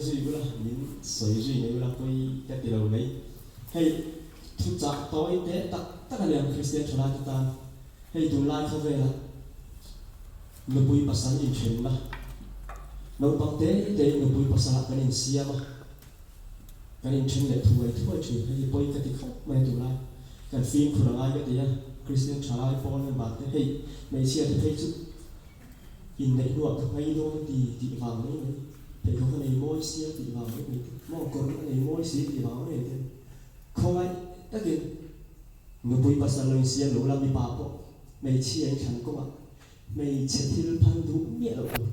zui ula, min sawi zui mai ula pawi ka ti lo mai. Hei thuchah tawi teh tak tak a niang Kristian thalaite tan. Hei tunlai khawvela nupui pasal inthenna, naupang te tein nupui pasalah kan insiam a, kan inthen leh thuai thuai thin. Hei hi pawi ka ti khawp mai a tunlai kan fimkhur a ngai ka ti a, Kristian thalai pawl member te hei hmeichhia te phei chu Inneih hnuah ka nghei dawn a ti tih vang mai mai, pheikhawk a nei mawi sia tih vang mai mai te, maw kawr a nei mawi si tih vang mai mai te, khawngaih takin nupui pasal lo insiam lo la mipa pawh hmeichhia in thlan kawngah hmeichhe thil phal duh miah loh tur,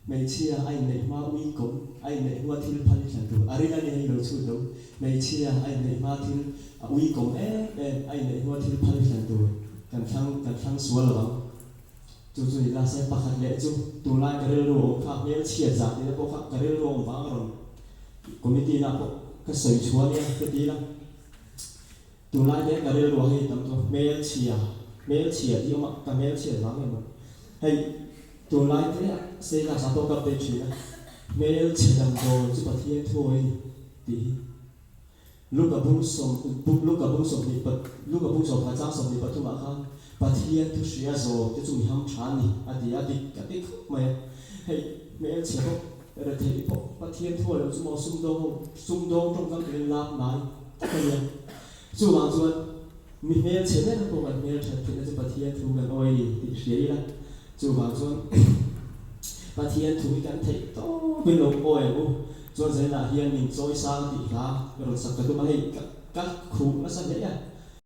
hmeichhia a inneih hma ui kawm a inneih hnua thil phal i thlan tur, a rin a ni hei lo chhut lo, hmeichhia a inneih hma thil a ui kawm em em a inneih hnua thil phal i thlan tur kan thlang kan thlang sual lo ang. Chu chu ni la se, pakhat leh chu tunlai ka rilru awm kha hmel chhiat zah tihna pawh kha ka rilru awm vang a rawn committee na pawh ka sawi chhuah nia ka ti la. Tunlai te ka rilru ah hei tam tawh hmel chhia, hmel chhia tih awm a, ka hmel chhiat vang em maw. Hei tunlai te ah status ah pawh ka update thin a, hmel chhe damdawi chu Pathian thuawi a ni tih hi. Luka bung sawm Luka bung sawmhnih pa Luka bung sawmkhat chang 23 ah khan Pathian thu hria zawm te chu mi ham tha a ni a ti a, dik a ti khawp mai a. Hei hmelchhe bawk retheih bawk Pathian thu a lo chu maw sumdawng ho sumdawng tawngkam turin lak nai tak a nia. Chuvang chuan mi hmelchhe ber pawh kan hmelthat theihna chu Pathian thu kan awi a ni tih hria ila. Chuvang chuan Pathian thu hi kan theih tawpin lo awi ang u. Chuan zaninah hian min chawi sang tih hla ka rawn sak ka tum a, hei ka khuh nasa hle a.